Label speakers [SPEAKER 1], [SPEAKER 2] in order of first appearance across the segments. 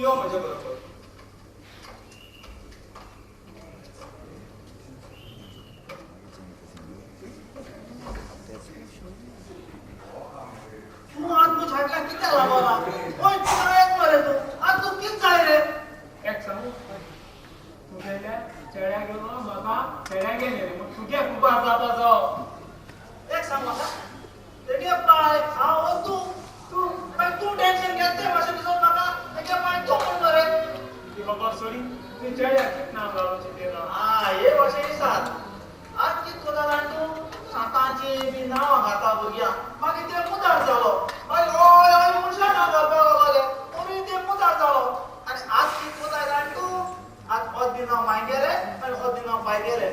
[SPEAKER 1] यो म्हजे बरोबर.
[SPEAKER 2] तूं आज म्हज्या कित्याक लागोना? ओय, तुका एक मरे तूं आज तूं कितें जाय रे?
[SPEAKER 3] एक सांगू, तुगेल्या चेड्या घेवन म्हाका चेड्या गेले रे, मग तुगे कुबार जावपाचो.
[SPEAKER 2] एक सांग म्हाका, तेगे पाय हांव हो तूं तूं मागीर तूं टेन्शन घेत ते भाशेन दिसत म्हाका. तेगे पाय तूं म्हण मरे.
[SPEAKER 3] ती खबर सोडी, तुवें चेड्याक कितें नांव घालूची तें ना.
[SPEAKER 2] आ हे भाशेन दिसात आज कितें कोता जाण तूं, सांतांची बी नांवां घाता भुरग्यांक, मागीर ते मुदार जालो, मागीर हय हय मनशां नांव घालपाक लागले, तरी ते मुदार जालो. आनी आज कितें कोताय जाण तूं, आज अर्दी नांव माय गेले आनी अर्दी नांव पाय गेले,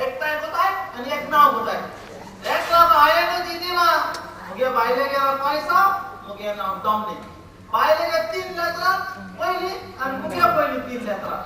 [SPEAKER 2] एकठांय कोताय आनी एक नांव कोताय. एक नांव हांवें चिंतिना. मुगे बायले गेला पायसांव, मुगे नांव डॉमनीक, बायले 3 लेत्रां पयलीं आनी मुगे पयलीं 3 लेत्रां.